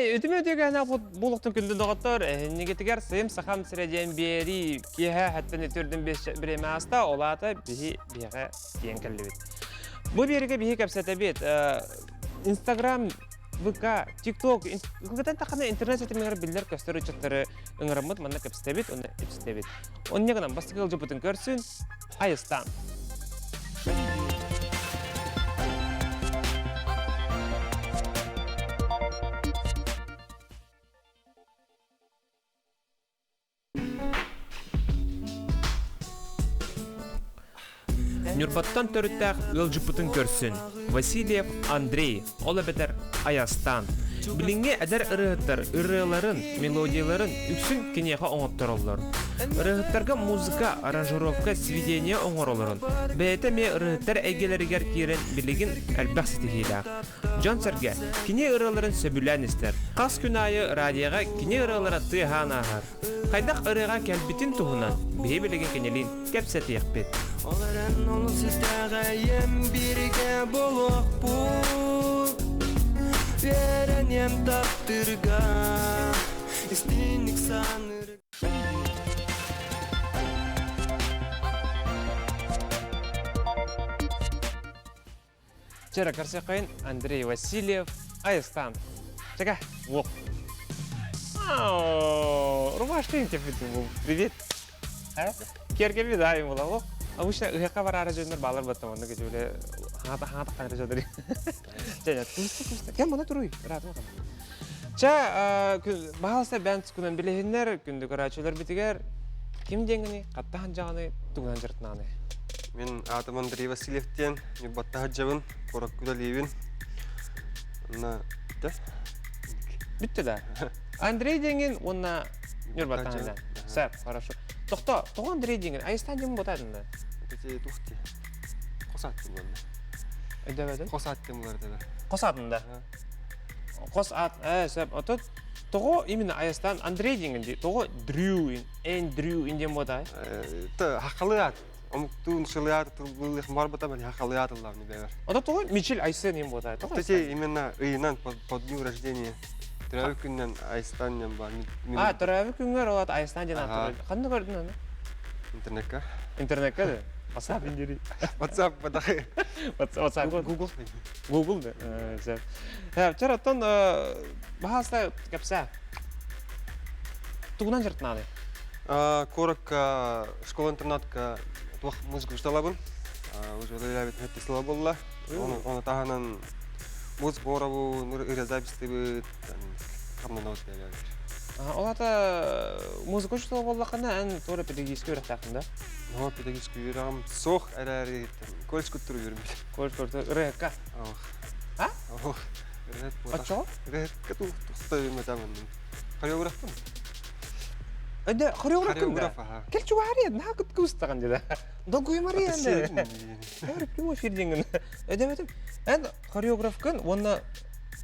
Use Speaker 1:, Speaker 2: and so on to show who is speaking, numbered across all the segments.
Speaker 1: Үтүмэ үтүөкээнэ булуктун күндү доҕоттор, эһиннигитигэр Сыйым Сахам сирэ диэн биэрии киэһэ хэттэн үтүрдүн бириэмэ ааста, ол аата биһи биһиэхэ тиийэн кэллибит. Бу биэригэ биһи кэпсэтэбит. Инстаграм, ВК, ТикТок, кытан тахана интернет ситимигэр биллэр көстөр ыччаттары ыҥыраммыт манна кэпсэтэбит, уонна ипситэбит. Онньа гынан бастакы ыалдьыппытын көрсүн, Айыстаан. Ньурбаттан төрүттээх ыалдьыппытын көрсүн Васильев Андрей, ол эбэтэр Айастаан. Билиҥҥи эдэр ырыаһыттар ырыаларын, мелодияларын үксүн киниэхэ оҥоттороллор. Ырыаһыттарга музыка, аранжировка, сведение оҥороллорун, бэйэтэ эмиэ ырыаһыттар эйгэлэригэр киирэн билигин элбэх ситиһиилээх. Дьон-сэргэ кини ырыаларын сөбүлээн истэр. Хас күн аайы радиоҕа кини ырыалара тыаһаан ааһар. Хайдах ырыаҕа кэлбитин туһунан биһи билигин кинилиин кэпсэтиэхпит.
Speaker 2: Ол эрэн олус итэҕэйэм бииргэ буолуохпут Үөрэниэм таптыырга истиҥник саныыр
Speaker 1: Вчера көрсөххөйүн Андрей Васильев Айыстан. Чека, во. Рубашка Привет. Кергеби да им була. Обычно ыһыахха бараары дьоннор баалар баттам онно кечүле хаата хаата хаата жодори. Чэ, туста туста. Кем мана туруй? Ыраатыма кам. Чэ, баһалыста бән күнэн билиһиннэр, күндү көрөөччүлэр битигэр ким диэҥҥини, хаттахан дьаҕаны, тугунан дьарытнааны.
Speaker 3: Мин аатым Андрей Васильев диэн, Ньурбатта сылдьабын, куоракка үлэлиибин. Онно бүттэ.
Speaker 1: Бүттэ да. Андрей диэҥин уонна Ньурбаттан сылдьан. Сөп, хорошо. Тохто, тоҕо Андрей диэҥин? Айыстаан диэн буотаатын да?
Speaker 3: Ити туох дии? Хос ааттым буолла.
Speaker 1: Өйдөөбөтүм.
Speaker 3: Хос ааттым буолар да.
Speaker 1: Хос аатын да? Хос аат, сөп. Отут тоҕо именно Айастан Андрей диэҥин дии? Тоҕо Дрю, Эндрю диэн буотаай?
Speaker 3: Хахалыы аат. Омуктуун шылыаат тыллыах барбата бали хахалыы тыллаабын бэбэр.
Speaker 1: Ото тоҕо Мичил Айсен диэн буотаай? Тоҕо
Speaker 3: Ити именно ыйынан по дню рождения. Төрөөбүт күннэн Айстан диэн бар.
Speaker 1: А, төрөөбүт күҥҥэр ол аат Айстан диэн ааттар. Ханна көрдүн аны?
Speaker 3: Интернекка.
Speaker 1: Интернекка да? WhatsApp индири.
Speaker 3: WhatsApp бадахы.
Speaker 1: WhatsApp.
Speaker 3: Google.
Speaker 1: Google да. Сөп. Чэр оттон баһаста кэпсээ. Тугунан дьарыктананый?
Speaker 3: Куоракка школа-интернатка туох музыка учталабын. Уже үлэлээбит хэттэ сыла буолла. Ону таһынан музыка оҥоробун, ырыа записьтыыбыт, хамнанабыт диэбит.
Speaker 1: Ол аата музыка учуутала буоллаххына, эн туора педагогическай үөрэхтээххин да?
Speaker 3: Ну, педагогическай үөрэҕим суох эрээри колледж куттур үөрэммит.
Speaker 1: Колледж куттур ырыаһыкка?
Speaker 3: Ох.
Speaker 1: А?
Speaker 3: Ох. Ырыаһыт буолар.
Speaker 1: Оччоҕо?
Speaker 3: Ырыаһыкка туохта үөрэммэтэмин. Хореографпын.
Speaker 1: Өйдө хореографпын да?
Speaker 3: Хореограф, аха.
Speaker 1: Кэл чугаһарыйан, наһаа кыттыгыстаҕын деді. Долгуймарыйан да. Эр прямой эфир диэҥҥин. Өйдөөбөтүм. Эн хореографкын уонна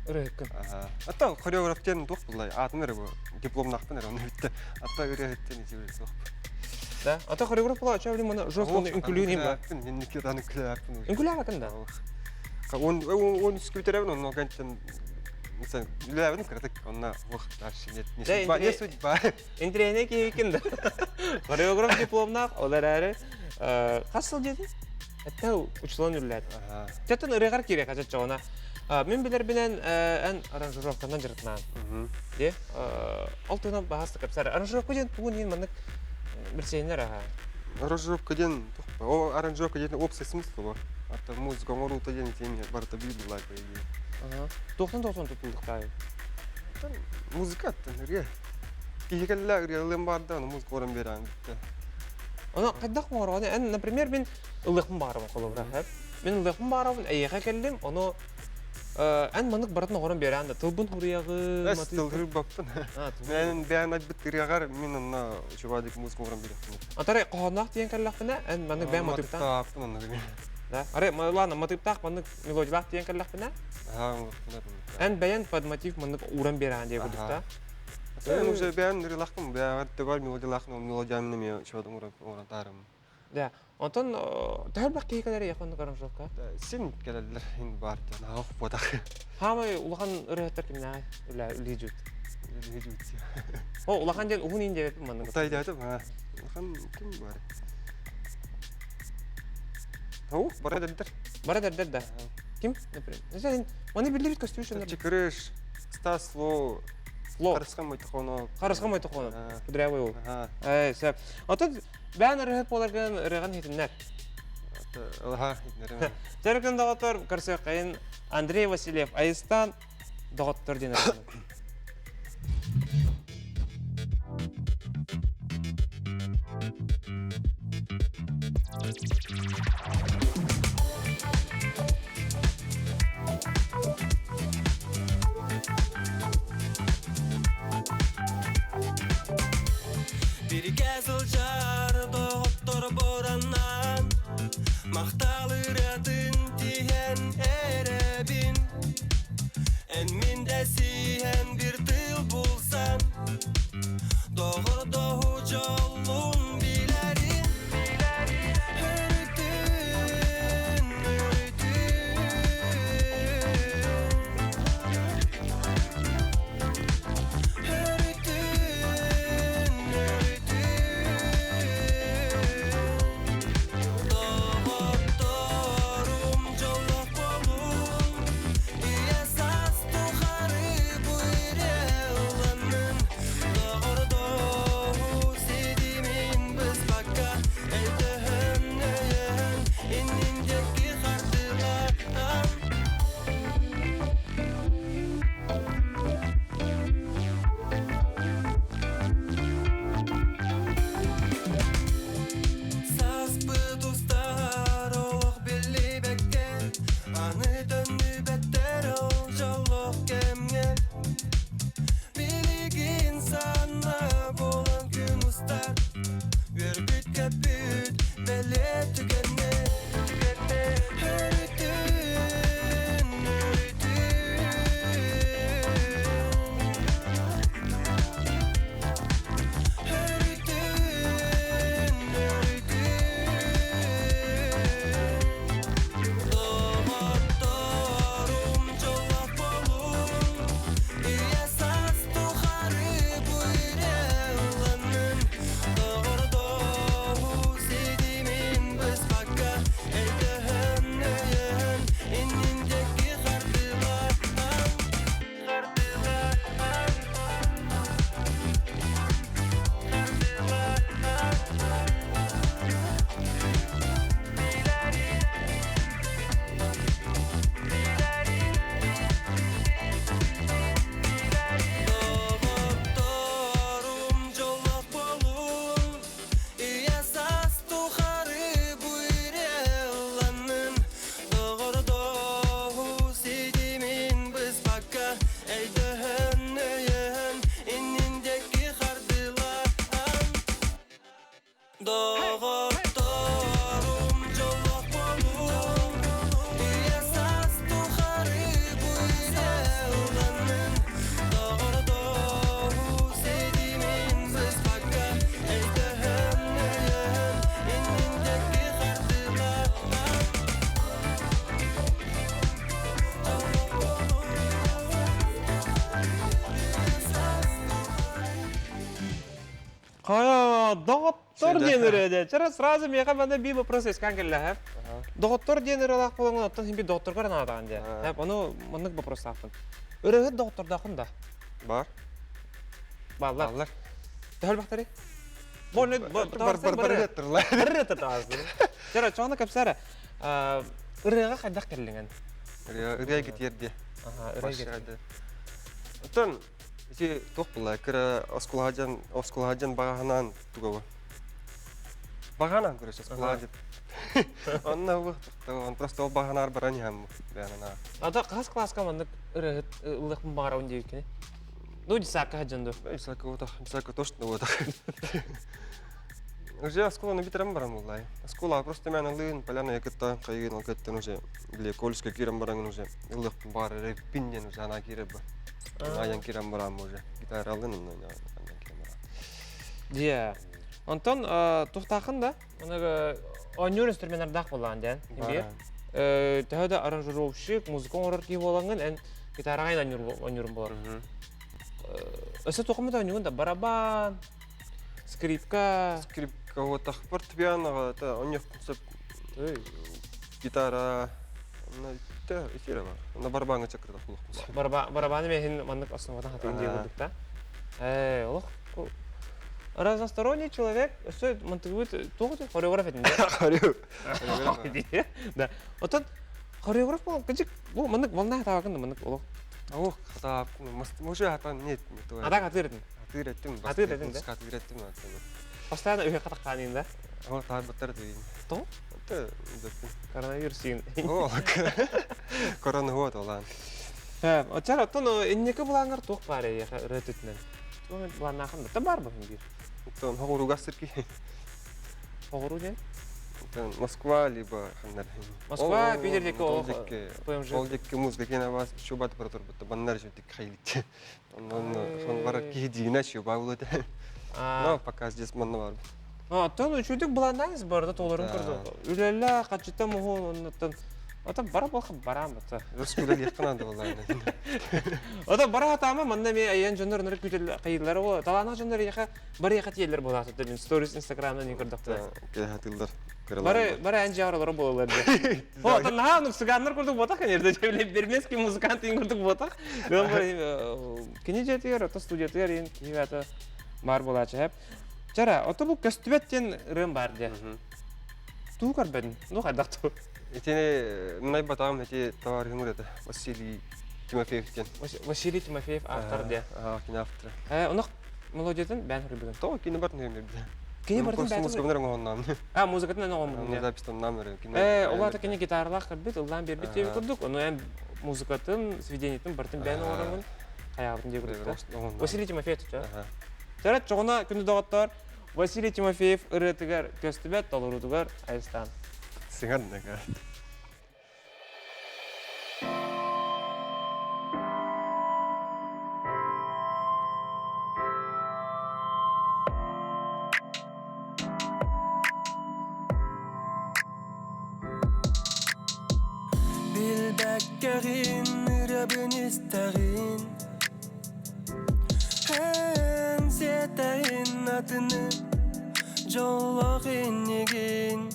Speaker 1: ырыаһыккын.
Speaker 3: Аха. Ата хореограф диэн туох буллай? Аатын эрэ бу. Дипломнаахпын эрэ оны бүттэ. Ата ырыаһыт диэн ити суох.
Speaker 1: Да. Ата хореограф була оча билим мана жестко үҥкүлүүн им ба.
Speaker 3: Инники дан үҥкүлээппин.
Speaker 1: Үҥкүлээбэтин да.
Speaker 3: Он он үскүтеребин онно кэнтен Sen үлэлээбитим кыратык онно уох дальше нет не судьба не судьба.
Speaker 1: Интириэһинэй киһикин да. Хореограф дипломнаах, ол эрээри хас сыл диэтин? Этте учулан үлэлээт. Теттен ырыаҕар киирэ хачаччоҕуна. Мин билэрбинэн эн аранжировканан дьарыктанаан. Де ол туһунан баһаста кэпсээр. Аранжировка диэн тугун иһин маннык билсиһиннэр аха.
Speaker 3: Аранжировка диэн о аранжировка диэн общий смысл бу. Ата музыка оҥоруута диэн итини барыта биир буллаах по идее.
Speaker 1: Туохтан туохтан тутулуктаай?
Speaker 3: Музыка аттан ырыа. Киһи кэллэ ырыалыам баарда, аны музыка оҥорон биэрээҥ бүттэ.
Speaker 1: Аны хайдах оҥороҕун? Эн, например, мин ылыахпын баҕарабын холобура. Мин ылыахпын баҕарабын, эйиэхэ кэллим, ону эн маннык барытын оҥорон биэрээн да тылбын хуруйаҕын
Speaker 3: Эс тылгырбаппын. Мен бэйэн айбыт ырыаҕар мин онно чувадик музыка оҥорон биэрэхпин.
Speaker 1: Атары хоһоонноох тиийэн кэллэхпинэ, эн маннык бэйэн матыыптаах.
Speaker 3: Матыыптаахпын онно.
Speaker 1: Да. Ары, ладно, матыыптаах маннык мелодиялаах тиийэн кэллэхпинэ, эн бэйэн под мотив маннык ууран биэрэҕин диye курдук да.
Speaker 3: Мен уже бэйэн ырылахпын, бэйэҕэр төбөр мелодиялаах мелодиямын эмиэ чувадым уран таарым.
Speaker 1: Да. Онтон төһө элбэх киһи кэлэр яхонны аранжировка?
Speaker 3: Син кэлэллэр ин баар диэн аах буотах.
Speaker 1: Хаамай улахан ырыһыттар кимнээҕий? Үлэ үлэһи
Speaker 3: Үлэһи
Speaker 1: О, улахан диэн уһун иин диэбэппин маннык.
Speaker 3: Тайдаатым ha. Улахан ким бар? Ау, бара дэрдэр.
Speaker 1: Бара дэрдэр да. Ким? Например. Сен, оны биллибит көстүү
Speaker 3: Чыкырыш, Стас Ло,
Speaker 1: Ло.
Speaker 3: Харысхан Мойтохонов.
Speaker 1: Харысхан Мойтохонов. Кудрявый ол. Э, сөп. Отон бээн ырыһыт буоларгын ырыган хитиннэр.
Speaker 3: Ылаха, хитиннэрим.
Speaker 1: Төркүн доҕоттор көрсүөххэйин Андрей Васильев Айыстан доҕоттор диэн
Speaker 2: Биригэ сылдьар доҕоттор бораннаан Махтал ырыатын тиһэн эрэбин Эн мин дэсиһэн бир тыл булсан Доҕордоһу дьоллун билэрин Өрүтүн, өрүтүн Өрүтүн, өрүтүн Доҕотторум дьоллоох буолуҥ Үйэ саас тухары бу ирэ ылланнын Доҕордоһуу ситимин быспакка Өйдөһөн өйөһөн иннин диэки хардыылаан Саспыт устар олох биллибэккэ Аны төннүбэттэр ол дьоллоох кэмҥэ Билигин санна буолан күн устар Үөрбүт көппүт бэлиэ түгэннэ Өрүтүн, өрүтүн Өрүтүн, өрүтүн Доҕотторум дьоллоох буолуҥ Үйэ саас тухары бу ирэ ылланнын Доҕордоһуу ситимин быспакка Өйдөһөн өйөһөн иннин диэки хардыылаан Хардыылаан Доҕотторум дьоллоох буолуҥ Ийэ саас тухары бу ирэ ылланнын Доҕордоһуу ситимин быспакка Өйдөһөн өйөһөн иннин диэки хардыылаан Доҕотторум дьоллоох буолуҥ Үйэ саас тухары бу ирэ ылланнын Доҕордоһуу ситимин быспакка Өйдөһөн өйөһөн иннин диэки хардыылаан
Speaker 1: Хайа, доҕоттор диэн ырыа дэ. Чара сразу миэхэ манна биир вопрос искан кэллэ һэ. Доҕоттор диэн ырыалаах буолаҥын оттон син биир доҕотторгор анаатаҕын дьэ. Һэ, ону маннык вопростаахпын. Ырыаһыт доҕоттордооххун да?
Speaker 3: Бар.
Speaker 1: Бааллар.
Speaker 3: Бааллар.
Speaker 1: Төһө элбэхтэрий? Бу
Speaker 3: Бар бар бар ырыаттырлар.
Speaker 1: Ырыаттыр таҕасты. Чара, чоҕуна кэпсээрэ. Ырыаҕа хайдах кэллиҥэн?
Speaker 3: Ырыа ырыа гитиэрди.
Speaker 1: Аха, ырыа гитиэрди.
Speaker 3: Оттон ити туох буолла кыра оскуолаһадьан оскуолаһадьан баҕаһанаан тугабы баҕанаан короче оскуолаһадьан онно он просто ол баҕанаар баран иһэн бэйэнаа
Speaker 1: Ата хас класска маннык ырыаһыт ыллыахпын баҕарабын диэбиккини? Ну, десятка хаджан ду.
Speaker 3: Десятка вот десятка точно вот Уже осколаны битерем барам буллай. Оскола просто мен ылыын, поляна якытта кайгын ол кеттен уже бile колледжка кирем бараңын уже ылык бар пинден уже ана кире ба. Аян кирем барам уже. Гитара алын, аян кирем барам.
Speaker 1: Дия. Онтон тухтаахын да, оны оонньуур инструменнардаах буоллаҕын диэн, биир. Төһө да аранжировщик, музыка оҥорор киһи буолаҥҥын, эн гитараҕа оонньуурун буолар. Өссө туохумут оонньуугун да барабан, скрипка.
Speaker 3: Скрипка вот фортепианоға это оонньуохпун сөп. Гитара, эфир бар. На барабаҥҥа чакырда булуохпун сөп.
Speaker 1: Барабаны мехин маннык основатын хатыгын дии курдук да. Олох разносторонний человек, өссө мантыгыбыт туох хореограф этин
Speaker 3: Хореограф.
Speaker 1: Да. Отон хореограф бол кыжык бу маннык волна хатаабакын да маннык олох.
Speaker 3: Ох, хатаап, может хатан нет.
Speaker 1: Атак атыр этин.
Speaker 3: Атыр этим.
Speaker 1: Атыр этин да.
Speaker 3: Атыр этим.
Speaker 1: Постоянно үйе катаккаанын да.
Speaker 3: О, таабыттар дейин.
Speaker 1: То? Коронавирус син.
Speaker 3: О, корона вот олан.
Speaker 1: Очар оттон инники булааңар туох баар эйиэхэ ырыа түтүнэн? Туох былааннаахын да баар баһын биир.
Speaker 3: Оттон хоҕуругас сирки.
Speaker 1: Хоҕуруу диэн?
Speaker 3: Оттон Москва либо ханнар.
Speaker 1: Москва, Питер диэки
Speaker 3: ол ПМЖ. Ол диэки музыка киэн абаас шубат протор бутта баннар жүтик хайлитчи. Онон хон бар киһи дигина шуба булат. Но пока здесь манна бар.
Speaker 1: Оттон үчүдүк былааннааңыз барда толорун көрдө. Үлэлэ хачыта муһун оннуттан Ата бара болха барам ата.
Speaker 3: Өскүлэр яққанады боллар.
Speaker 1: Ата бара атама манна ме аян жоннор нөр күтел кайыллары бо. Талаана жоннор яха бары яха тиелер болат мен сторис инстаграмдан не көрдөхтө.
Speaker 3: Хатылдар.
Speaker 1: Бары бары ән жааралары болалар. О, ата наха ну цыганнар көрдүк ботах нерде жебиле бермески музыкант ин көрдүк ботах. Кини жетигер ата студиятыгар ин киһи бар болачы хеп. Чара, ото бу көстүбэттен ырым бар де. Туу көрбөдүн. Ну хайдах туу.
Speaker 3: Итини мынай батагым эти товарищым это Василий Тимофеев диэн.
Speaker 1: Василий Тимофеев автор де.
Speaker 3: Аа, кини автор.
Speaker 1: Онох мелодиятын бән хүрбүгүн.
Speaker 3: То кини бартын хүрбүгүн.
Speaker 1: Кини бартын бән.
Speaker 3: Музыканы оҥоһоннаам.
Speaker 1: А, музыкатын оҥоһоннаам.
Speaker 3: Запись номер.
Speaker 1: Олата кини гитаралаах кэлбит, ыллаан биэрбит диэбит курдук, ону эн музыкатын, сведениетин бартын бэйэн оҥороммун хайаабытын диэ курдук. Василий Тимофеев чэ. Төрөт чоҕуна күнү доҕоттоор Василий Тимофеев ырыатыгар көстүбэт толоруутугар айыстаан.
Speaker 3: Сыҥар
Speaker 2: Билбэккэҕин ырабын истэҕин Эн сиэтэҕин атыны дьоллоох иннигин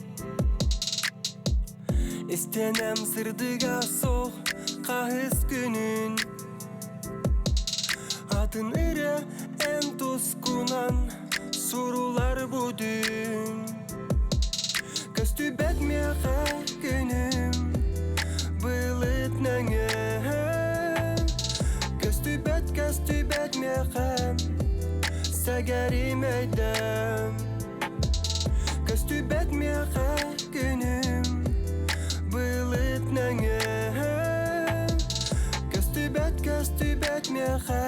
Speaker 2: Истэнэм сырдыга суох хаһыс күнүн Атын ырыа эн тускунан сурулар бүтүн Көстүбэт миэхэ күнүм былыт нөҥүө Көстүбэт көстүбэт миэхэ сэгэрим өйдөм Көстүбэт миэхэ күнүм былыт нөҥүө Көстүбэт көстүбэт миэхэ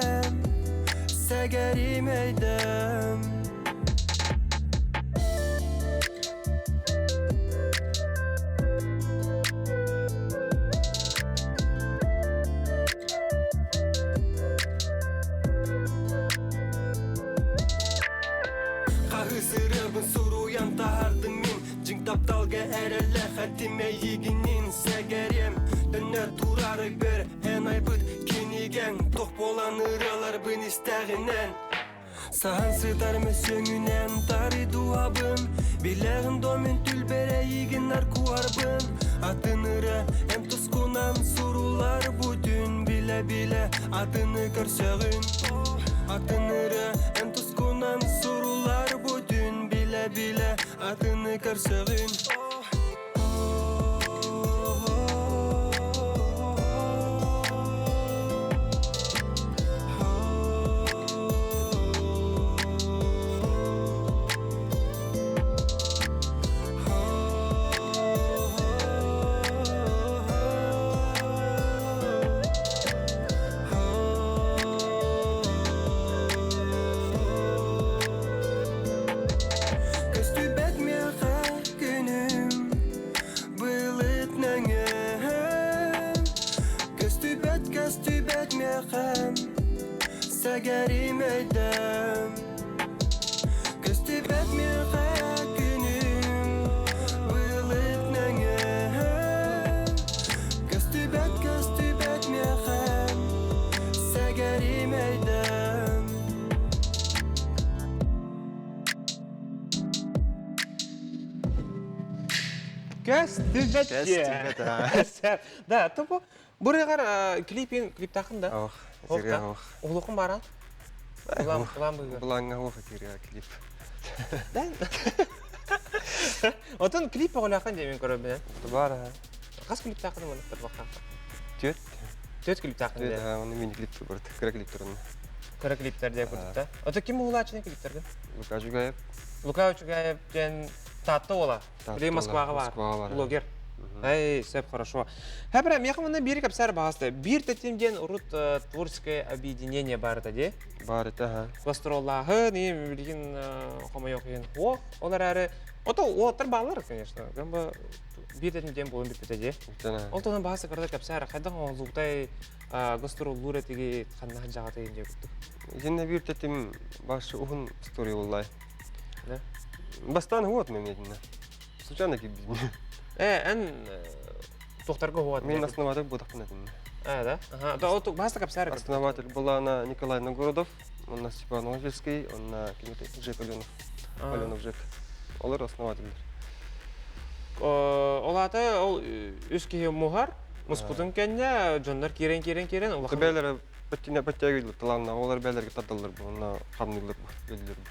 Speaker 2: сэгэрим өйдөм Хаһысырыбын суруйан таһардым мин Дьиҥ тапталга эрэллээх этим эйигинин сэгэрем Төннө турары бер эн айбыт кинигэҥ Туох буолан ырыаларбын истэҕинэн Саһан сытар мөссүөҥүнэн тары дууһабын Билэҕин доо мин түлбэр эйигин аркуарбын Атын ырыа эн тускунан сурулар бүтүн Билэ-билэ атыны көрсөҕүн Атын ырыа эн тускунан сурулар бүтүн Билэ-билэ атыны көрсөҕүн Көстүбэт миэхэ күнүм былыт нөҥүө Көстүбэт көстүбэт миэхэ сэгэрим өйдөм. Көстүбэт миэхэ күнүм былыт нөҥүө Көстүбэт көстүбэт миэхэ сэгэрим өйдөм.
Speaker 1: Көстүбэт.
Speaker 3: Көстүбэт, а.
Speaker 1: Да, тупо Бурыгар клипин клиптахын да?
Speaker 3: Ох, зря ох.
Speaker 1: Улукун баран. Улам улам быгыр.
Speaker 3: Булаңга ох этире клип.
Speaker 1: Да. Отон клип оҕолоохун диэмин көрөбүнэн.
Speaker 3: Бар ha.
Speaker 1: Хас клиптаахын манныктар бакка?
Speaker 3: Түөт.
Speaker 1: Түөт клиптаахын
Speaker 3: Түөт
Speaker 1: дии.
Speaker 3: ha, оны мини клип бар. Кыра клип турун.
Speaker 1: Кыра клиптер дии курдукта. Ото ким уһулаачыны клиптерге?
Speaker 3: Лука Жугаев.
Speaker 1: Лука Жугаев диэн Таатта уола. Били Москваҕа бар.
Speaker 3: Москваҕа бар.
Speaker 1: Блогер. Эй, сөп, хорошо. Хәбірә, меха мына бири кәпсәр бағасты. Бир тетим ден урут творческое объединение бар ата де.
Speaker 3: Бар это, ха.
Speaker 1: Гастроллаһы, не билген хомойох ен хуох. Олар әрі, ото уоттар балар, конечно. Гамба бир тетим ден болын бит де. Ол тонан бағасы кырда кәпсәр, хайдан олугтай гастроллур этиги ханна жагаты инде күттүк.
Speaker 3: Жинне бир тетим баш ухун история боллай.
Speaker 1: Да?
Speaker 3: Бастан хуот мен едине. Случайно кип бизни.
Speaker 1: Эн тохтарга хуот.
Speaker 3: Мен основатель будақпын едине.
Speaker 1: А, да? Ага, да, от баста кәпсәр.
Speaker 3: Основатель была она Николай Новгородов, он на Степан Новосельский, он на Жек Аленов. Аленов Жек. Олар основательдер.
Speaker 1: Олата ол үс киһи муһар, муспутун кэннэ дьоннор киирэн-киирэн-киирэн улахан
Speaker 3: Бээлер баттина баттягылар таланна, олар бээлерге тардалар бу, онна хамныйлар бу, өлүлөр бу.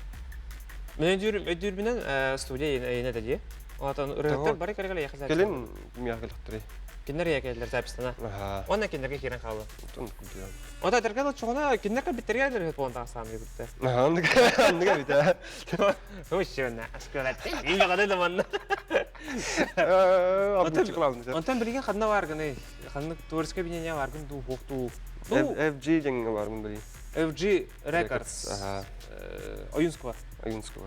Speaker 1: Мен өйдүүрбүнэн студия эйнэ дии. Олатан ырыһыттар бары кэлэ яхызар.
Speaker 3: Келин миягылыктыры.
Speaker 1: Киннер якеллер записана.
Speaker 3: Аха.
Speaker 1: Онна киннерге киирэн хаалла.
Speaker 3: Тон күлдү.
Speaker 1: Ота тергел чоҕуна киннер биттерге ырыһыт буолан тахсаам дии
Speaker 3: Аха, андыга андыга бит.
Speaker 1: Ущена, аскалат. Инга када да манна.
Speaker 3: Абучы кылабыз.
Speaker 1: Онтон билген ханна бар гыны. Ханны творческое объединение бар гын ду хокту.
Speaker 3: FG деген бар мын били.
Speaker 1: FG Records.
Speaker 3: Аха.
Speaker 1: Оюнского.
Speaker 3: Оюнского.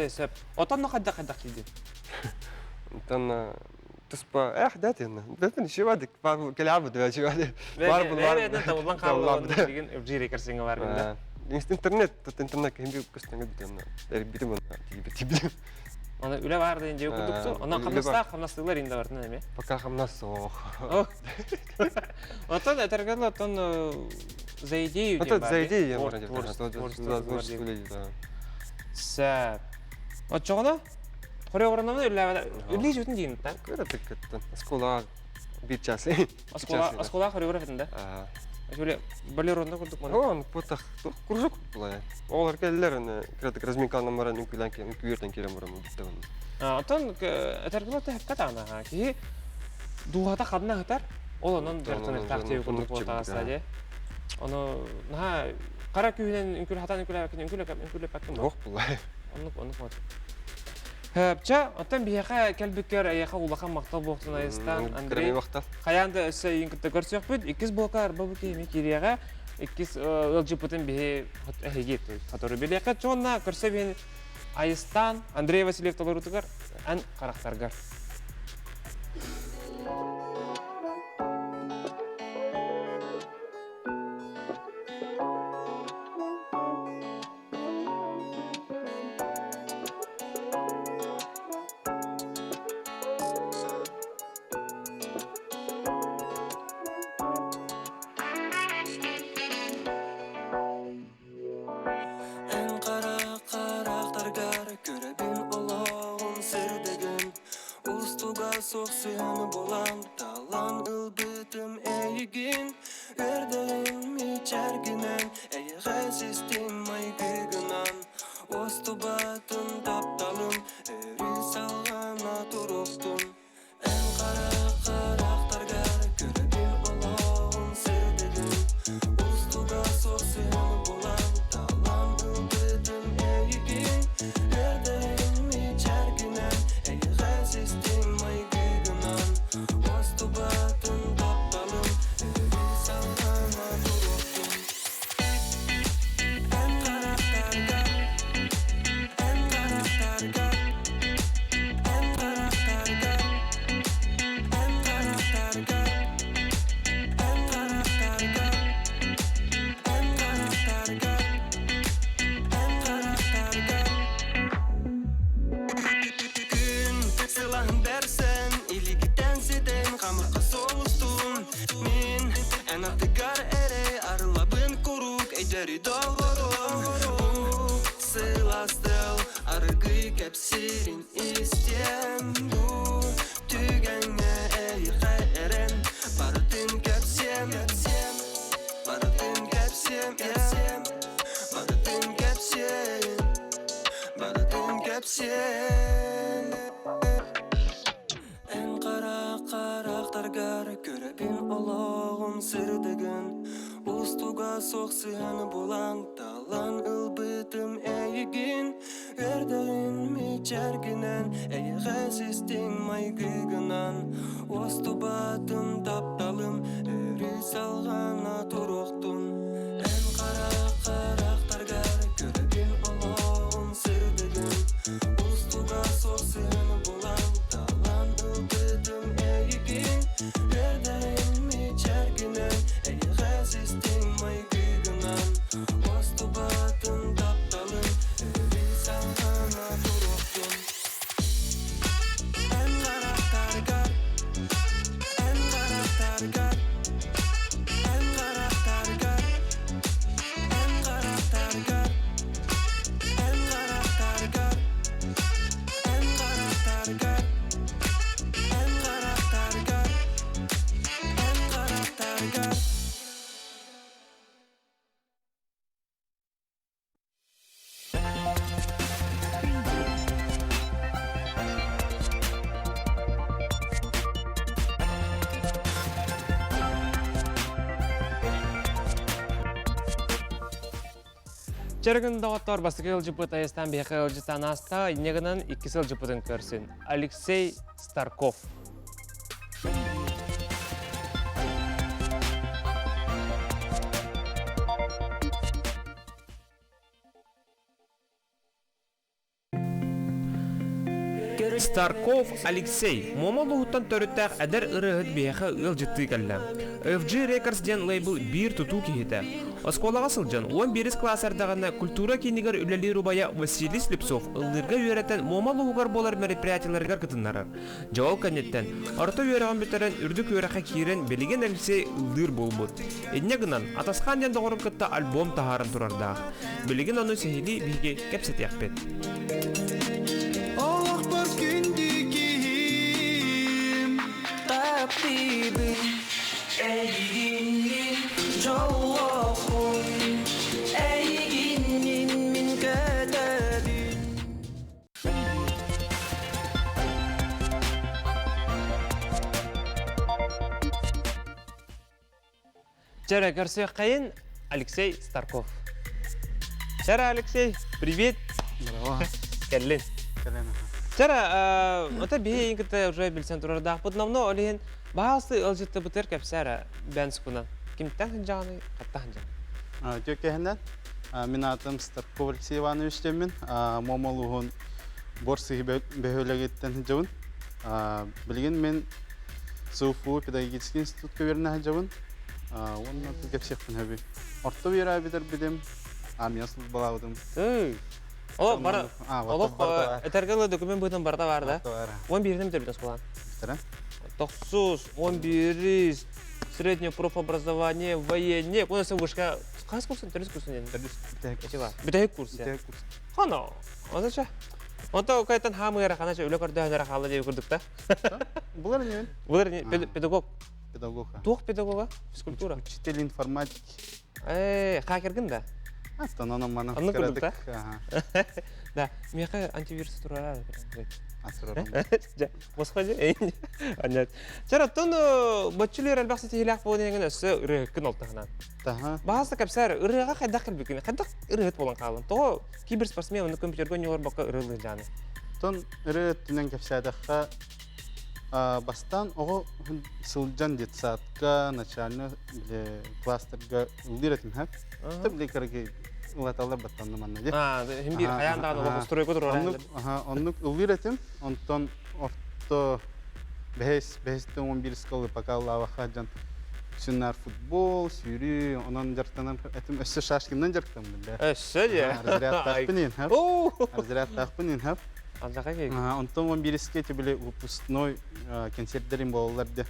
Speaker 1: Сөп. Отон хадда хадда килди.
Speaker 3: Онтон туспа эх датин. Датин ши бадык. Бар келабы да ши бадык. Бар бул бар.
Speaker 1: Бар табылган калды деген FG Records бар гында.
Speaker 3: Интернет, интернет кем бир көстәнгә бит аны. Бит моны тип тип.
Speaker 1: Аны үле бар деген жеу күдүксү. Анан камнаста камнастыглар инде бар неме.
Speaker 3: Пока хамнас ох.
Speaker 1: Отон этергел отон за идею
Speaker 3: деп за идею да.
Speaker 1: Сәп. Отчоғына хореографны үлләбә үлли жүтүн дейин да.
Speaker 3: Көрөтүк кеттен. Оскола бир час.
Speaker 1: Оскола оскола хореограф да. Şöyle балеронда курдук мана.
Speaker 3: Он потах кружок булай. Олар келлер аны кредит разминканы маран үкүлән ке үкүртен керем барам битте оны.
Speaker 1: Отон этергел тәһәккә тагына ки дугата хадна хатар. Ол онон жартын тахты курдук болтагаса де. Оны наха кара күйүнен үкүл хатан үкүл үкүл үкүл паккын.
Speaker 3: Ох булай.
Speaker 1: Оннук оннук мат. Хөпчә, оттан бияха кәлбүккәр аяха улахан мактал буктун айыстан Андрей. Хаянда өссө иң кытта көрсөк бит, иккис блока арба бу кеме кириягә, иккис ЛГБТ бихе эһеги, который билеке чонна көрсө бин Айыстан Андрей Васильев толорутугар ан карактаргар.
Speaker 2: Эн қара қарақтаргар көрөбүн олоғун сырдыгын Устуга соқсын болан талан ылбытым эйигин Өрдөгүн мичергинен эйгесистин майгыгынан Остубатын тапталым өрү салгана туруктун Эн қара қарақтаргар көрөбүн олоғун сырдыгын Устуга соқсын болан талан ылбытым эйигин Өрдөгүн мичергинен эйгесистин майгыгынан Остубатын тапталым өрү салгана туруктун. Ситэри доҕорум Сыластыл аргый кэпсиирин истиэм Бу түгэҥҥэ эйиэхэ эрэн Барытын кэпсиэм Барытын кэпсиэм Барытын кэпсиэм Барытын кэпсиэм Эн хара харахтаргар көрөбүн олоҕум сырдыгын Устуга суох сыһыаны булан талан ылбытым эйигин Үөрдэҕин мичээргинэн эйэҕэс истиҥ майгыгынан Уостубатым тапталым өрүү салҕана туруохтун Эн хара харахтаргар көрөбүн олоҕум сырдыгын Устуга суох сыһыаны булан талан ылбытым эйигин Үөрдэрин мичээргинэн эйэҕэс истиҥ майгыгынан Уостубатын тапталым өрүү салҕана туруохтун Эн харахтаргар Эн харахтаргар Эн харахтаргар Эн харахтаргар Эн харахтаргар Эн харахтаргар Эн харахтаргар Эн харахтаргар
Speaker 1: Чэргин доҕоттор бастакы ыалдьыппыт Айастан биһиэхэ ыалдьыттаан ааста, инньэ гынан иккис ыалдьыппытын көрсүн. Алексей Старков. Старков Алексей Муома улууһуттан төрүттээх эдэр ырыаһыт биһиэхэ ыалдьыттыы кэллэ. FG Records диэн лейбл биир тутуу киһитэ. Оскуолаҕа сылдьан 11 кылаас эрдэҕинэ культура киинигэр үлэлиир убайа Василий Слепцов ыллыырга үөрэтэн Муома улууһугар буолар мероприятиеларыгар кытыннарар. Дьэ ол кэнниттэн орто үөрэҕин бүтэрэн үрдүк үөрэххэ киирэн билигин Алексей ыллыыр буолбут. Инньэ гынан Атасхаан диэн доҕорун кытта альбом таһааран турардаах. Билигин ону сиһилии биһиги кэпсэтиэхпит.
Speaker 2: Олохпор күндү киһим таптыыбын эйигиннин дьоллоохпун эйигиннин мин көтөбүн
Speaker 1: Чэрэ, көрсүөххэйин Алексей Старков. Чэрэ, Алексей, привет.
Speaker 4: Здорово.
Speaker 1: Кэллин.
Speaker 4: Кэлэн.
Speaker 1: Чэрэ, ото биһи эйин кытта уже билсэн турардаахпыт номно ол иһин баасы ыалдьыттыбытыр кэпсээрэ бэн сукунан. Кимтэн сылдьаҕыный, хаттан сылдьаҕын?
Speaker 4: Түөккэһинэн мин аатым Старков Алексей Иванович диэммин. Муома улууһун Бор сыһы бөһүөлэгиттэн сылдьабын. Билигин мин СУФУ педагогический институтка үөрэнэ сылдьабын. Уонна кэпсиэхпин сөбүй. Орто үөрэ бүтэрбитим, армия службалаабытым.
Speaker 1: Олох бара олох этэргэ дылы документ быһыытынан барыта баар да. 11-ин бүтэрбитин оскуолаан.
Speaker 4: Бүтэрэн.
Speaker 1: Тохсус, 11 среднее профобразование, военное. Уонна сен вышка хас курсын? Төрүс курсын дедин.
Speaker 4: Төрүс бүтэһик.
Speaker 1: Бүтэһик курс.
Speaker 4: Бүтэһик курс.
Speaker 1: Хано. Оноча. Онто кайтан хаамыгара ханача үлэ көрдөһөнөрө хаалла диэби курдук да.
Speaker 4: Булар не
Speaker 1: Булар не педагог.
Speaker 4: Педагог.
Speaker 1: Туох педагога? Физкультура.
Speaker 4: Учитель информатики.
Speaker 1: Э, хакергин да?
Speaker 4: Астана мана.
Speaker 1: Оннук курдук да? Да, миэхэ антивирус турарар. Дьэ, босхо Аннят. Чэр оттон боччулер элбэх ситиһиилээх буолан иһэн өссө ырыаһыккын ол таһынан.
Speaker 4: Таһа.
Speaker 1: Баһаста кэпсээр ырыаҕа хайдах кэлбиккин, хайдах ырыаһыт буолан хаалын? Тоҕо киберспортсмен уонна компьютерга оонньуулар ырыалыыр дьааны?
Speaker 4: Тон ырыа өттүнэн кэпсээтэххэ бастаан оҕо сылдьан детсадка, начальный кластерга ыллыыр этим хэп. Били кыргы ылаталар баттанны манна ди.
Speaker 1: Хим биир хайаан даҕаны олох стройга турар.
Speaker 4: Оннук, оннук ыллыыр этим. Онтон орто бэһис, бэһистэн 11 скалы пока ыллаабакка дьон сүннар футбол, сүүрүү, онон дьарыктанан этим. Өссө шашкиннан дьарыктанмын да.
Speaker 1: Өссө же.
Speaker 4: Разрядтаахпын иһин Разрядтаахпын иһин Онтон 11-ке били выпускной концерттерин буолалар де.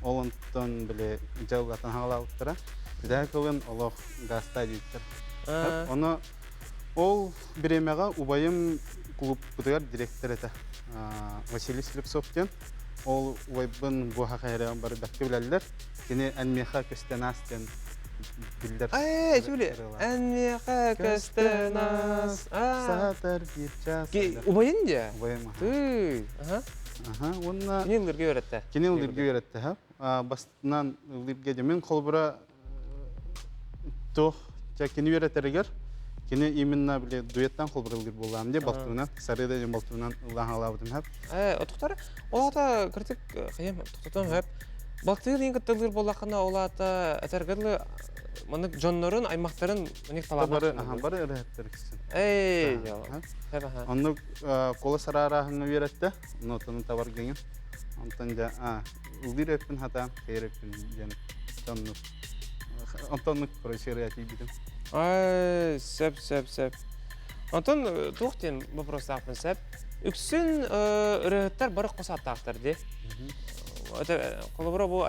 Speaker 4: Ол онтон били дьаллатан хаалаабыттара. Бүтэһик ылын олох гаста дииттэр. Ону ол бириэмэҕэ убайым клубпутугар директор этэ. Василий Слепцов диэн. Ол убайбын буоха хайырыан бары бэркэ билэллэр. Кини эн миэхэ көстөн аас диэн биллэр.
Speaker 1: Ээ, үчүгэй. Эн миэхэ көстөн аас.
Speaker 4: Саатар биир час.
Speaker 1: Убайын дии?
Speaker 4: Убайым.
Speaker 1: Тыы. Аха.
Speaker 4: Аха, уонна
Speaker 1: Кини ыллырга үөрэттэ.
Speaker 4: Кини ыллырга үөрэттэ. Бастынан ыллырга дьэ мин холбура туох дьэ кини үөрэтэригэр кини именно били дуэттан холбура ыллыр буоллаам дии балтыбынан сарыда диэн балтыбынан ыллаан халаабытым хэп.
Speaker 1: Ээ, отуктар ол ата кырдьык хайым тохтотон хэп. Балтыыр иин кыттылыыр буоллаххына ол аата этэргэ дылы маннык дьоннорун, аймахтарын маннык талааннаах
Speaker 4: Бары
Speaker 1: дьоннор.
Speaker 4: бары ырыһыттар киsin.
Speaker 1: Эй, хэп аха.
Speaker 4: Оннук кола сараарааһыҥҥа үөрэттэ, нотаны табар геңин. Онтон дьэ ыллыыр өппүн хатаан, хайыр өппүн диэн оннук онтоннук короче тиийбитим.
Speaker 1: Ай, сөп, сөп, сөп. Онтон туох диэн вопростаахпын сөп. Үксүн ырыһыттар бары хос ааттаахтар дии. Холобура бу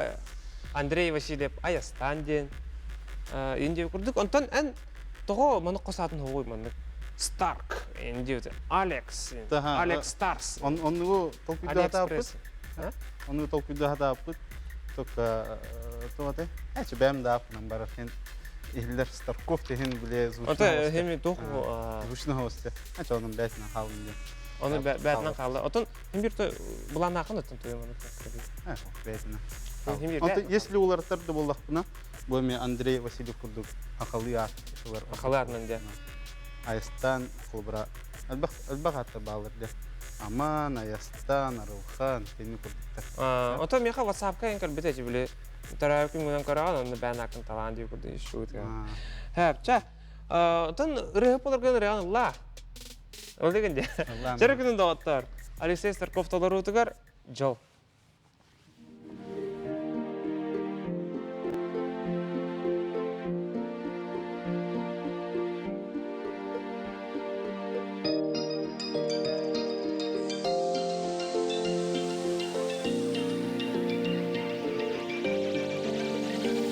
Speaker 1: Андрей Васильев Айастан диэн Индия курдук. Онтон эн тоҕо маннык хос аатын хоҕуй маннык Старк Индия Алекс Алекс Старс
Speaker 4: Оннугу толкуйдаатааппыт. Оннугу толкуйдаатааппыт. Только туоте. Эчи бэм даапынан барар хин иһиллэр Старков тиһин биле
Speaker 1: Ото хеми туох
Speaker 4: звучно хосте. Эчи онун бээтинэн хаалын диэн.
Speaker 1: Оны бээтинэн хаалла. Отон хим бир быланаакын оттон туйун оны.
Speaker 4: Бээтинэн. Онто если уларытар да боллахпына, бу эми Андрей Васильев курдук акалы аат ышылар.
Speaker 1: Акалы аатынан де.
Speaker 4: Айастан холбура элбэх ааттар баалар де. Аман, Айастан, Арылхан, кини курдуктар.
Speaker 1: Ото меха WhatsApp-ка эн көрбүт эти били тараа күн гынан көрөҕөн онно бээн акын талаан дии курдук ишуут. Хэп, ча. Отон ырыһып боларгын ырыан ылла. Ол деген де. Чөрө күнүн доҕоттор. Алексей Старков толоруутугар дьол.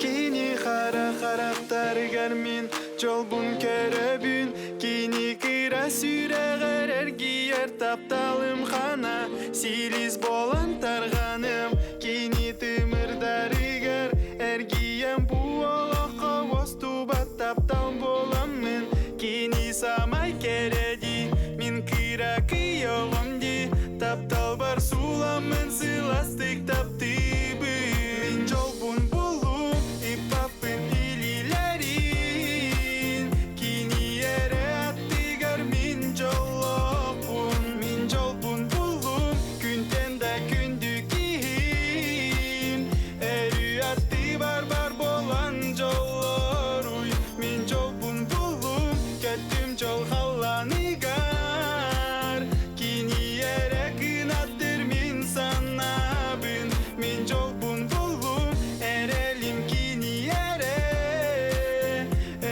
Speaker 2: Кини хара харахтарыгар мин дьолбун көрөбүн Кини кыра сүрэҕэр эргийэр тапталым хана Силис буолан тарҕаным Кини тымырдарыгар эргийэн бу олоххо уостубат таптал буоламмын Кини самай кэрэ дии мин кыра кыйоҕум дии Тапталбар сууламмын сыластык таптыыбын Мин дьолбун буллум иппаппын илиилэрин Кини эрэ аттыгар мин дьоллоохпун Мин дьолбун буллум күнтэн да күндү киһим Өрүү аттыбар бар буолан дьоллоруй Мин дьолбун буллум көттүм дьол халлааныгар Кини эрэ кынаттыр мин санаабын Мин дьолбун буллум эрэлим кини эрэ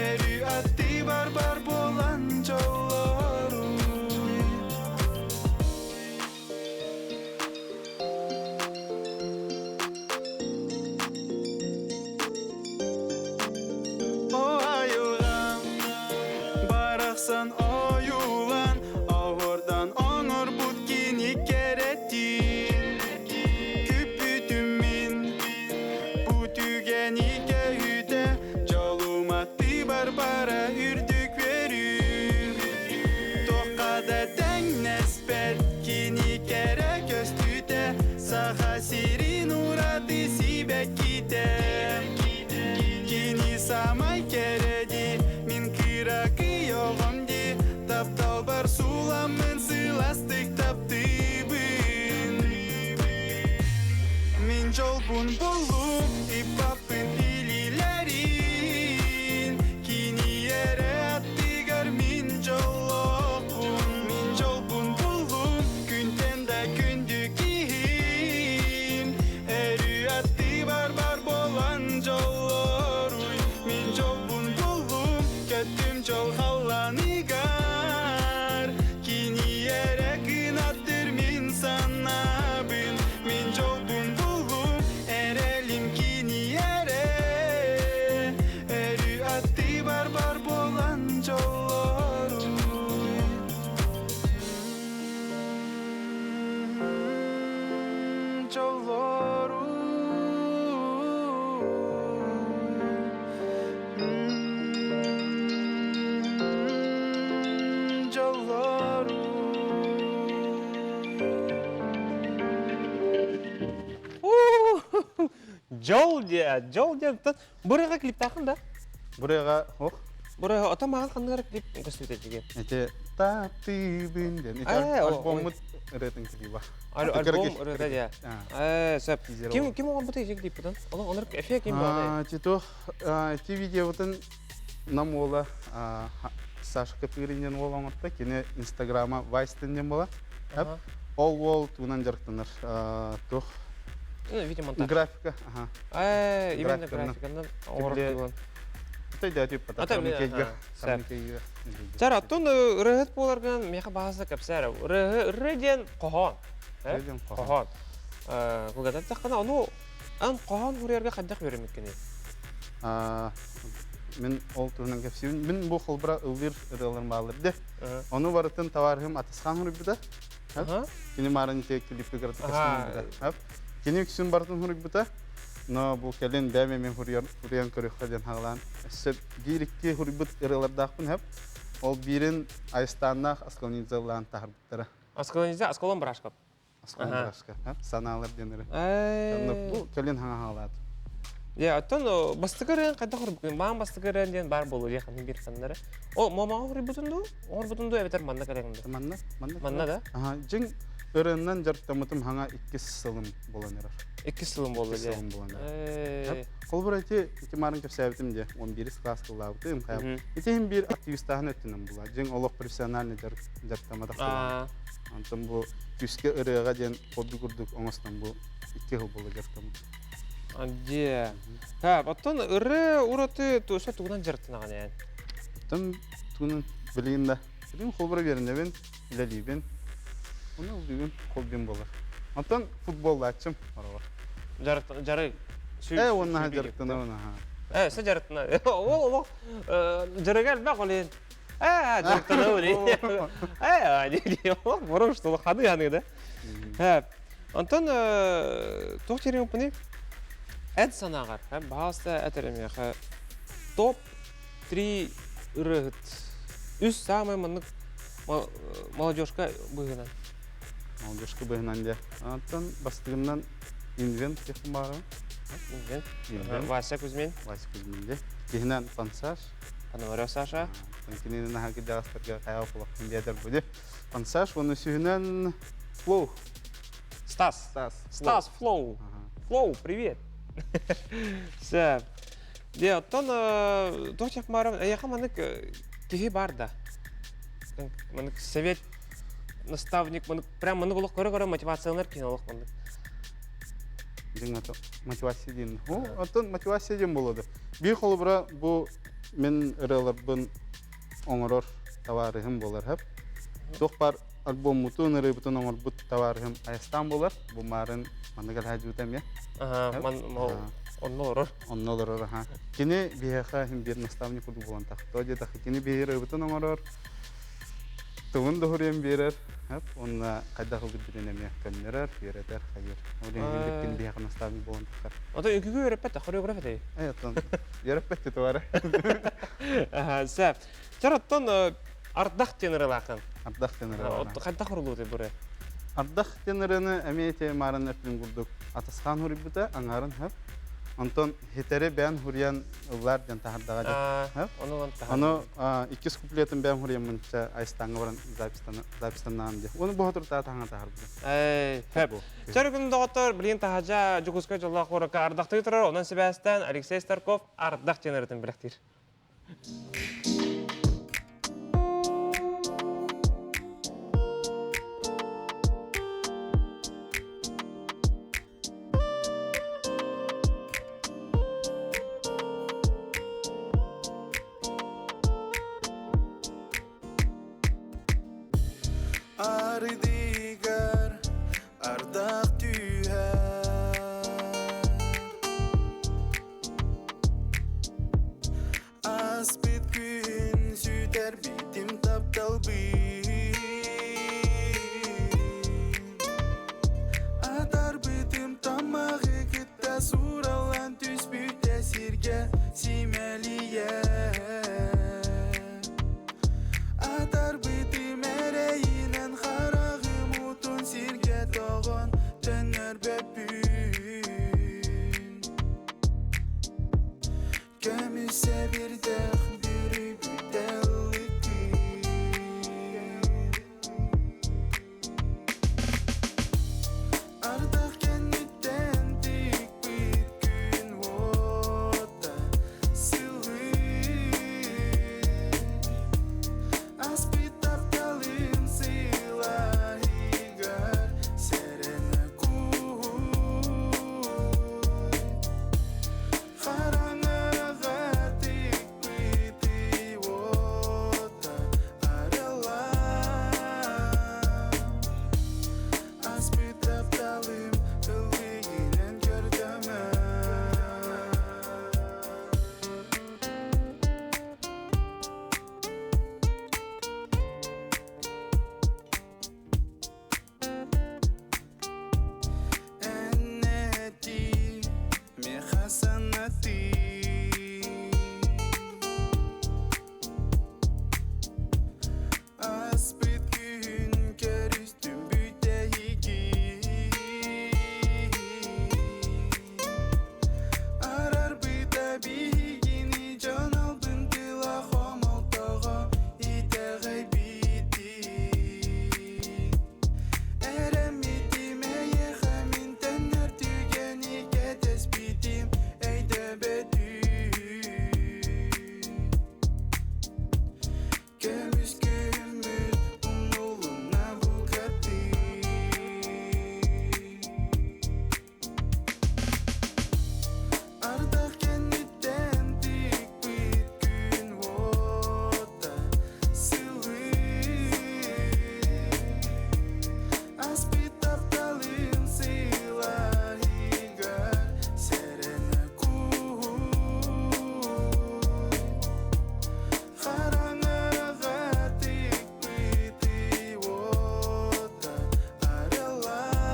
Speaker 2: Өрүү аттыбар бар буолан дьоллоруй. О айылҕам барахсан ойуулан оһуордан оҥорбут кини кэрэтин Күппүтүм мин бу түгэни көһүтэ дьолуматыы барбара үрдүк үөрүү Туохха да тэҥнэспэт кини кэрэ көстүүтэ Саха сирин ураты сибэккитэ Кини самай кэрэ дии мин кыракый оҕом дии Тапталбар сууламмын сыластык таптыыбын Мин дьолбун буллум иппаппын илиилэрин Кини эрэ аттыгар мин дьоллоохпун Мин дьолбун буллум күнтэн да күндү киһим Өрүү аттыбар бар буолан дьоллоруй Мин дьолбун буллум көттүм дьол халлааныгар Кини эрэ кынаттыр мин санаабын Мин дьолбун буллум эрэлим кини эрэ
Speaker 1: Дьол диэ, дьол диэн Бурыга клиптаахын да?
Speaker 4: Бурыга ох.
Speaker 1: Бурыга ото маған ханныгар клип көстүбүт эдьиге.
Speaker 4: Эти таптыыбын диэн. Ити альбоммут ырыатын клиба.
Speaker 1: Альбом ырыата дия. Э, сөп. Ким ким оҥорбут эти клиппытын? Оны онор эфе ким баҕа?
Speaker 4: Тито, ити видеобытын нам уола Саша Копырин диэн уол оҥорто. Кини инстаграма Вайстен диэн буола. Ол уол тугунан дьарыктанар? Туох?
Speaker 1: Ну, видеомонтаж.
Speaker 4: Графика, ага.
Speaker 1: Именно графиканан оҥорор Чар, оттон ырыһыт буоларгынан миэхэ баһаста кэпсээр. Ырыһы ыры диэн хоһоон. Хоһоон. Кылгататтаххына, ону ан хоһоон суруйарга хайдах үөрэммиккиний?
Speaker 4: Мин ол туһунан кэпсиибин. Мин бу холбура ыллыыр ырыаларым бааллар де. Ону барытын товарыһым Атысхан суруйбута. Кини маарын ити клиппи кыратык Кини үксүн барытын суруйбута. Но бу кэлин бэйэм эмиэ суруйан көрүөххэ диэн хаалаан. Өссө биир-икки суруйбут ырыалардаахпын сөп. Ол биирин Айыстааннаах Аскалонидзе ыллаан таһарбыттара.
Speaker 1: Аскалонидзе Аскалон Брашков.
Speaker 4: Аскалон Брашков. Санаалар диэн ырыа. Бу кэлин хаҥа хаалаат.
Speaker 1: Дьэ, оттон бастакы ырыаҥ хайдах суруйбуккун? Маан бастакы ырыаҥ диэн баар буолуо диэх биир ханнары. О, мамаҕа суруйбутун дуу? Оҥорбутун дуу эбэтэр манна кэлэҥ дуу?
Speaker 4: Манна, манна.
Speaker 1: Манна да?
Speaker 4: Аха, дьиҥ ырыаннан дьарыктаммытым хаҥа иккис сылым буолан эрэр.
Speaker 1: Иккис сылым буолла
Speaker 4: дии. Сылым буолан эрэр. Холобура ити ити маарын кэпсээбитим дии, 11 класс тыллаабытым. Ити иһин биир активистааһын өттүнэн була. Дьиҥ олох профессиональный дьарыктамматах буолан. Онтон бу күүскэ ырыаҕа диэн хобби курдук оҥостон бу икки сыл буола дьарыктаммытым.
Speaker 1: Дьиэ. Так, оттон ырыа ураты туса тугунан дьарыктанаҕын эн?
Speaker 4: Оттон тугунан билигин да. Билигин холобура үөрэнэбин, үлэлиибин. Ону ыллыыбын, хоббим буолар. Оттон футболлааччым ороҕор.
Speaker 1: Жарык жарык.
Speaker 4: Э, уонна дьарыктанабын аха.
Speaker 1: Э, сэ дьарыктана. Ол олох дьарыга элбэх олен. Э, дьарыктанабын. Э, не олох бором что ханы ханы да. Э, онтон туох тереңпини эт санааҕар, баһаалыста этэр эмиэхэ топ 3 ырыаһыт үс самай маннык молодежка быһыынан.
Speaker 4: Молодежка быһынан дьэ. Онтон бастыгынан Инвент диэхпин баҕарабын.
Speaker 1: Инвент. Вася Кузьмин.
Speaker 4: Вася Кузьмин дьэ. Киһинэн Пансаш.
Speaker 1: Пономарев Саша.
Speaker 4: Кинини наһаа кырдьаҕастарга хайа кулахпын биэдэр бу Пансаш уонна үсүһүнэн Флоу.
Speaker 1: Стас.
Speaker 4: Стас.
Speaker 1: Стас Флоу. Флоу, привет. Все. Дьэ, оттон туох диэх баарым, эйиэхэ маннык киһи баар да? Маннык совет наставник, маннык прям маннык олох көрө-көрө мотивацияланар киһи олох маннык.
Speaker 4: Дьиҥ мотивация диэн. Оттон мотивация диэн буолуо да. Биир холобура бу мин ырыаларбын оҥорор табаарыһым буолар хөп. Туох баар альбоммутун, ырыабытын оҥорбут табаарыһым Айастаан буолар. Бу маарын маннык элһээдьибитэ эмиэ.
Speaker 1: Онно олорор.
Speaker 4: Онно олорор, аха. Кини биһиэхэ иһин биир наставник курдук буолан тахта. Диэтэххэ, кини биһи ырыабытын оҥорор, тылын доһуруйан биэрэр, уонна хайдах ылбыт эмиэ көннөрөр, үөрэтэр, хайыр. Ол иһин кини биһиэхэ наставник буолан тахар.
Speaker 1: Ото үҥкүүгү үөрэппэт, хореограф этэй?
Speaker 4: Э, оттон үөрэппэт тутуара.
Speaker 1: Сөп. Чар оттон Ардах диэн ырылаахын.
Speaker 4: Ардах диэн ырылаахын.
Speaker 1: Хайдах урулуутуй бу
Speaker 4: Ардах диэн ырыаны эмиэ ити маарын өттүн курдук атасхаан хуруйбута, аҥаарын хөп. Онтон хитэри бэйэн хуруйан ыллаар диэн таһардаҕа
Speaker 1: дьэ. Ону
Speaker 4: Ону иккис куплетын бэйэм хуруйаммынча Айстааҥҥа баран запистанаам диэ. Ону бу хотуртаа таһаҥа таһарбыта.
Speaker 1: Хөп. Чөр күн доҕоттор, билигин таһадьа Дьокуускай дьоллоох куоракка ардахтыы турар, онон сибээстээн Алексей Старков ардах диэн ырытын бэлэхтиир.
Speaker 2: Ардыгар ардах түһэр Ааспыт күн сүтэрбитим тапталбын Атарбытым тамаҕы кытта суураллан түспүтэ сиргэ симэлийэ Атарбытым эрэйинэн хараҕым уутун сиргэ тоҕон төннөрбөппүн. Көмүс күммүт умнулунна букатын. Ардах кэнниттэн тикпит күн уота сылыы. Аспыт тапталым сылаһыгар сэрэнэ кууй. Хараҥаҕа тикпити уота арыллан,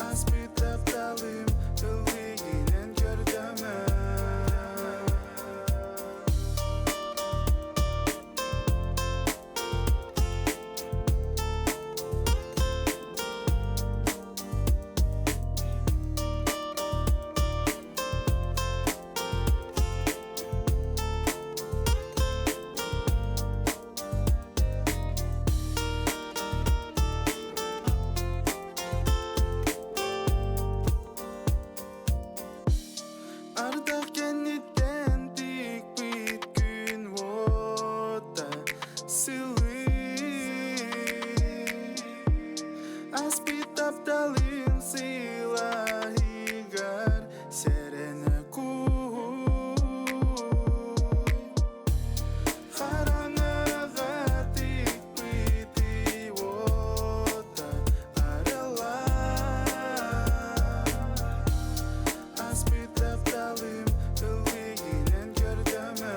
Speaker 2: Аспыт тапталым ыллыгынан көрдөмө. Ардах кэнниттэн тикпит күн уота сылыы. Аспыт тапталын сыла иһигэр сэрэнэ кууй. Хараҥаҕа тикпити уота арыллан, Аспыт тапталым ыллыгынан көрдөмө.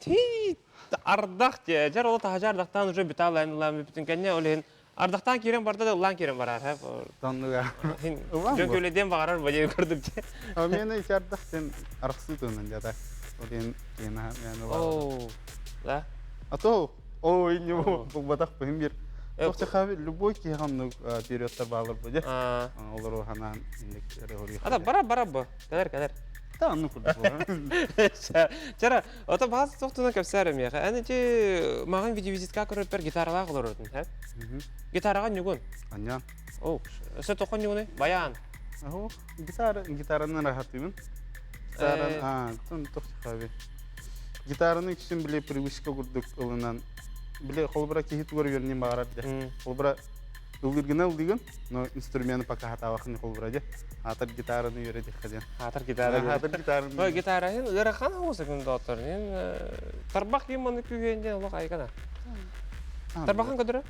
Speaker 1: Тий ардах дьэ дьэр ол таһажа ардахтаан уже бүтаалаан ылаан бүтүн кэннэ ол иһин ардахтаан киирэн барда да ыллаан киирэн барар һэ
Speaker 4: Тоннуга.
Speaker 1: Хин
Speaker 4: Ыллаан
Speaker 1: дьон
Speaker 4: бу.
Speaker 1: күлэдиэн баҕарар бадьа көрдүк дьэ.
Speaker 4: А мен ити ардах сен арахсыы туһунан дьата. Ол иһин тиена мен ылаабытым.
Speaker 1: Оо да.
Speaker 4: А то ой не
Speaker 1: Оо.
Speaker 4: булбатах быһым бир. Тохча хаби любой киһи ханнык периодтар баалар бу дьэ.
Speaker 1: Аа.
Speaker 4: Олору ханаан инник
Speaker 1: Ата бара бара бу. Кэлэр кэлэр.
Speaker 4: Та анны курдук буолар.
Speaker 1: Чара, ото баас тохтуна кэпсээр миэхэ. Эн ити маған видеовизитка көрөппөр гитаралаах олорордун, һэ? Гитараҕа ньугун.
Speaker 4: Аня.
Speaker 1: О, өссө тохон ньугуну? Баян.
Speaker 4: Аһо, гитара, гитаранан рахатыбын. Гитаран, а, тон тохтухаби. Гитараны үксүн биле привычка курдук ылынан биле холбура киһи тугар үөрнин баҕарар де. Холбура ыллыргына ылдыгын, но инструменты пока хатаабахын холбура де. Аатар гитараны үөрэ диэн.
Speaker 1: Аатар гитара.
Speaker 4: Аатар гитараны.
Speaker 1: Ой, гитара хин ыарахан оҕуса күн доттор. Хин тарбах ким маны күүһүн диэн олох айгана. Тарбахан көдөрө?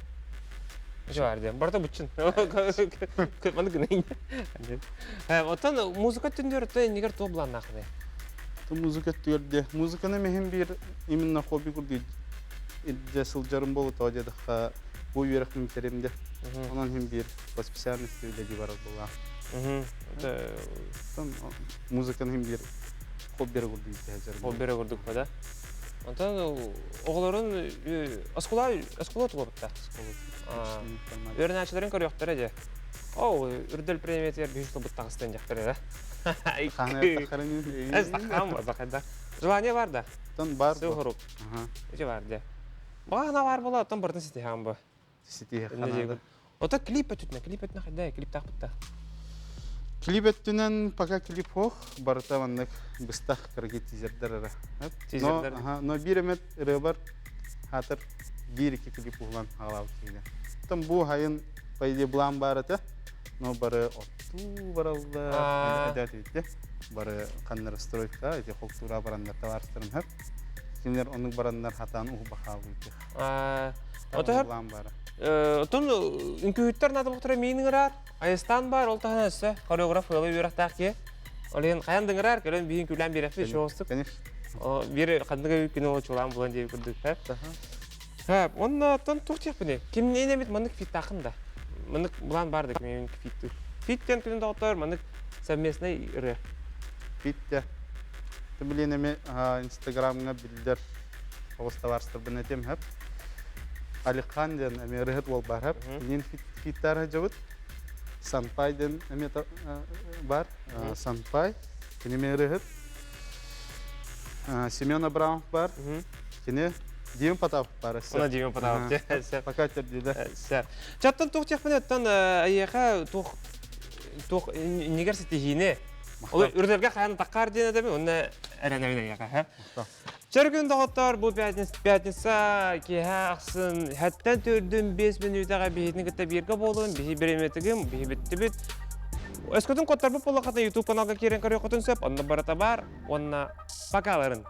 Speaker 1: Жар диэн. Барта буччун. Маны гынайын. Оттон музыка түндөр өттө иннигер туох былааннаахыны?
Speaker 4: Музыка түөрде. Музыканы мехин бир именно хобби курдук илдьэ сылдьарым буолу тоҕо диэтэххэ бу үөрэхпин бүтэрим де. Онон хин биир по специальности үлэлии барар буоллаах. Оттон музыканы хин биир хобби эрэ курдук илдьэ сылдьарым.
Speaker 1: Хобби эрэ курдук да? Онтон оҕолорун оскуола оскуола тугурта. Үөрэнээччилэрин көрүөхтэрэ дьэ. Оо, үрдэл премиятыгар биһи сылбыт таҕыстан дьахтар эрэ. Сахам, Желание бар да?
Speaker 4: Тон бар.
Speaker 1: Сыл хорук. Ити бар дьэ. Баҕана бар була, оттон барытын ситиһэҕин бу.
Speaker 4: Ситиһэх ханаада.
Speaker 1: Ото клип өттүнэн, клип өттүнэн хайда, клиптаах бытта.
Speaker 4: Клип өттүнэн пока клип хох, барыта маннык быстах кыргы тизердер эрэ.
Speaker 1: Тизердер.
Speaker 4: Но, ага, но биир эмет ырыабар хаатыр биир икки клип уһулан аҕалаабыт киһине. Там бу хайын по идее план бар этэ, но бары оттуу бараллар, эдэ бары ханнар стройка, эти холтуура бараннар табаарыстарым хөп. Кинилэр оннук бараннар хатаан уһуба хаалбыт.
Speaker 1: Ото Отон үҥкүүһүттэр наадабыктара миин ыҥыраар, Айыстаан баар, ол таһынан өссө хореограф ыалы үөрэхтээх киһи. Ол иһин хайан да ыҥыраар, кэлэн биһин күлээн биэрэхпит шоустук. Биир ханнык күнү ол чулаан булан диэби курдук. Һэ, онно оттон туох диэхпиний? Кимниин эмит маннык фиттаахын да? Маннык былаан баар да кимиин фиттүүр. Фит диэн күнүн доҕоттоор маннык совместный ырыа.
Speaker 4: Фит те. Ты блин эми Инстаграмҥа биллэр оҕус табаарыстарбын этим хөп. Алихан диэн эми ырыһыт уол бар хөп. Кинин фиттаар дьабыт. Санпай диэн эми бар. Санпай. Кини эми ырыһыт. Семен Абрамов бар. Кини Дима Потапов баар өссө.
Speaker 1: Она Дима Потапов. Сөп.
Speaker 4: Пока тердиле.
Speaker 1: Сөп. Чаттан туох тиэхпин оттон эйиэхэ туох туох иннигэр ситиһиини Ол үрдэргэ хайан таккар диэн этэбин, онно эрэнэбин эйиэхэ. Чөргүн доҕоттор, бу пятница киэһэ ахсын хэттэн төрдүн 5 мүнүүтэҕэ биһитин кытта бииргэ буолун, биһи бириэмэтигим, биһи бүттүбүт. Өскөтүн коттарбыт буоллаххытына YouTube каналга киирэн көрүөххүтүн сөп, онно барыта бар, уонна покаларын.